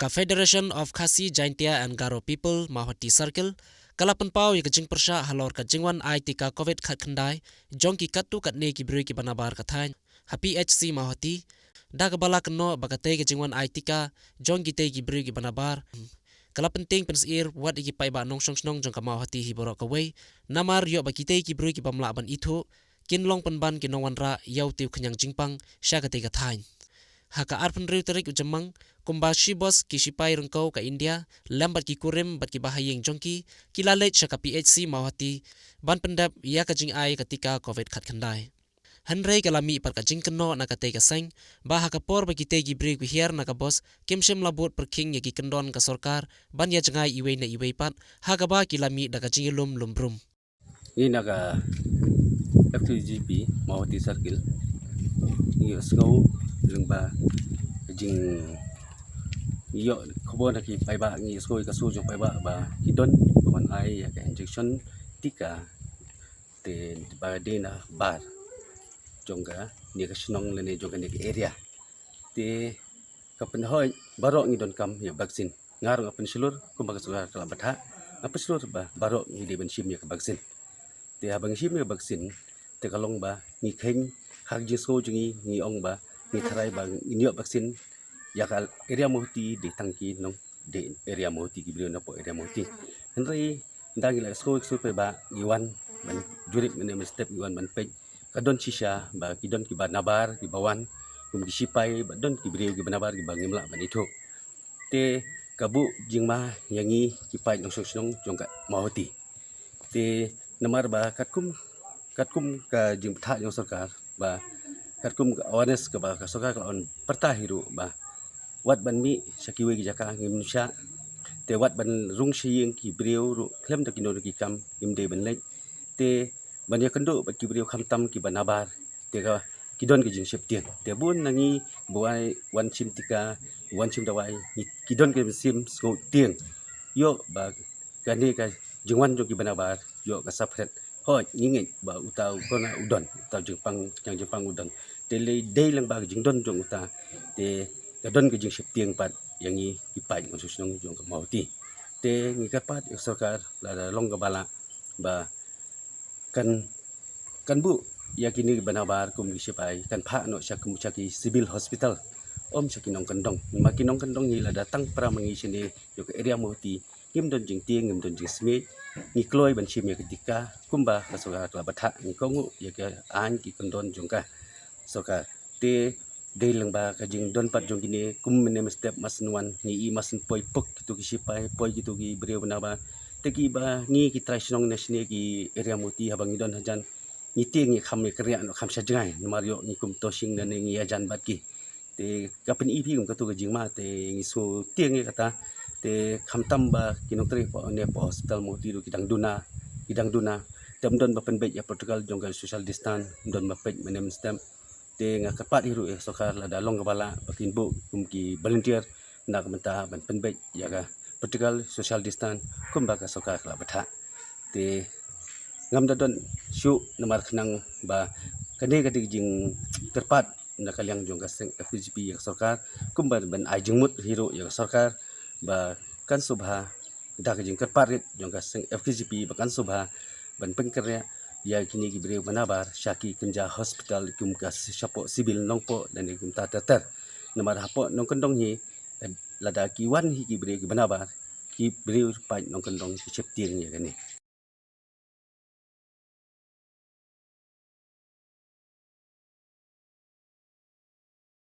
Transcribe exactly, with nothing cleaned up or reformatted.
Ka Federation of Khasi Jaintia and Garo People Mawhati Circle ka la pynpaw ïa ka jingpyrshah halor ka jingwan ai tika covid khatkhyndai jong ki katto katne ki briew kiba nabar ka thaiñ ha P H C Mawhati, da kaba la kynnoh ba katei ka jingwan ai tika jong kitei ki briew kiba nabar ka la pyntieng pynsyier wat ïa ki paidbah nongshong shnong jong ka Mawhati hi baroh kawei, namar ïoh ba kitei ki briew ki bym lah ban ithuh kin long pynban ki nongwanrah ïa utei u khñiang jingpang sha katei ka thaiñ. Ha ka arphew hynriew tarik u Jymmang, kumba shibos ki shipai ryngkew ka India lem bad ki kurim bad kiba ha ïing jong ki, ki la leit sha ka P H C Mawhati ban pyndep ïa ka jingai ka tika covid khatkhyndai. Hynrei ka la mih pat ka jingkynnoh na katei ka seng ba ha ka por ba kitei ki briew ki hiar na ka bos kim shym la bud pyrkhing ïa ki kyndon ka sorkar ban ïa jngai iwei na iwei pat, ha kaba ki la mih da ka jingïalum lum brum. Ngi na ka F T G P Mawhati Circle ngi ïohsngew lyngba ka jing, ngi ïoh khubor na ki paidbah, ngi ïohsngew ïa ka sur jong paidbah ba ki don ba wan ai ïa ka injection tika te ba dei na bar jong kane ka shnong lane jong kane ka area. Te ka pynhoi baroh ngi donkam ïa vaccine. Nga ruh nga pynshlur kumba ka sorkar ka la bthah, nga pynshlur ba baroh ngi dei ban shim ïa ka vaccine. Te haba ngi shim ïa ka vaccine te ka long ba ngi kheiñ ha ka jingsngew jong ngi, ngi ong ba ngi tharai ba ngin ïoh vaccine ïa ka area Mawhati dei tang ki nong dei area Mawhati, ki briew napoh area Mawhati. Hynrei ynda ngi la sngewsih ba ngi wan ban jurip mynne mynstep, ngi wan ban peit, ka don shisha ba ki don kiba nabar kiba wan kum ki shipai, ba don ki briew kiba nabar kiba ngim lah ban ithuh. Te ka buh jingma ïa ngi ki paid nongshong shnong jong ka Mawhati. Te namar ba katkum, katkum ka jingbthah jong sorkar ba katkum ka awareness kaba ka sorkar ka la wan pyrta hi ruh ba wat ban mih sha kiwei ki jaka ngim shah. Te wat ban rung sha ïing ki briew ruh khlem da ki nongdon ki kam ngim dei ban leit. Te ban ïakynduh bad ki briew khamtam kiba nabar, te ka ki don ka jingsheptieng. Te bun na ngi ba wan shim tika, wan shim dawai, ngi ki don ka mynsiem sngewtieng. Ïoh ba kane ka jingwan jong kiba nabar ïoh ka saphriang. Hooid, ngi ngeit ba uta u corona u don, uta u jingpang, khñiang jingpang u don. Te lei dei lyngba ka jingdon jong uta te ka don ka jingsheptieng pat ïa ngi ki paid nongshong shnong jong ka Mawhati. Te ngi kyrpad ïa ka sorkar lada long kaba lah ba kan, kan buh ïa kine kiba nabar kum ki shipai, kan phah noh sha ki, sha ki civil hospital, ym sha ki nongkyndong. Ma ki nongkyndong hi lada tang para ma ngi shane jong ka area Mawhati, ngim don jingtieng, ngim don jingsmit, ngi kloi ban shim ïa ka tika kumba ka sorkar ka la bthah. Ngi kohnguh ïa ka aiñ ki kyndon jong ka sorkar. Te dei lyngba ka jingdon pat jong kine kum mynne mynstep, mar shu wan ngi i mar shu poi pok kito ki shipai, poi kito ki briew ba nabar. Te kiba ngi ki trai shnong na shane ki area Mawhati haba ngi don hajan ngi tieng, ngi kham ïa kyrïah noh, kham sha jngai namar ïoh ngi kum to shynna ne ngi ïajan bad ki. Te ka pyni phi kum kato ka jingma, te ngi sngewtieng ïa kata. Te khamtam ba ki nongtrei hapoh ne hapoh hospital Mawhati ruh ki dang duna, ki dang duna. Te ym don ba pynbeit ïa protocol jong ka social distance, ym don ba peit mynne mynstep. Te nga kyrpad hi ruh ïa ka sorkar lada long kaba lah ba kin buh kum ki volunteer na ka bynta ban pynbeit ïa ka protocol social distance kumba ka sorkar ka la bthah. Te ngam da don shuh namar khnang ba kane ka dei ka jingkyrpad na ka liang jong ka seng F K J P ïa ka sorkar, kumba ban ai jingmut hi ruh ïa ka sorkar ba kan sngewbha, da ka jingkyrpad rit jong ka seng F K J P ba kan sngewbha ban pynkyrïah ïa kine ki briew ba nabar sha ki kynja hospital kum ka shapoh Civil Nongpoh lane kumta ter ter. Namar hapoh nongkyndong hi lada ki wan hi ki briew kiba nabar, ki briew paid nongkyndong ki sheptieng ïa kane.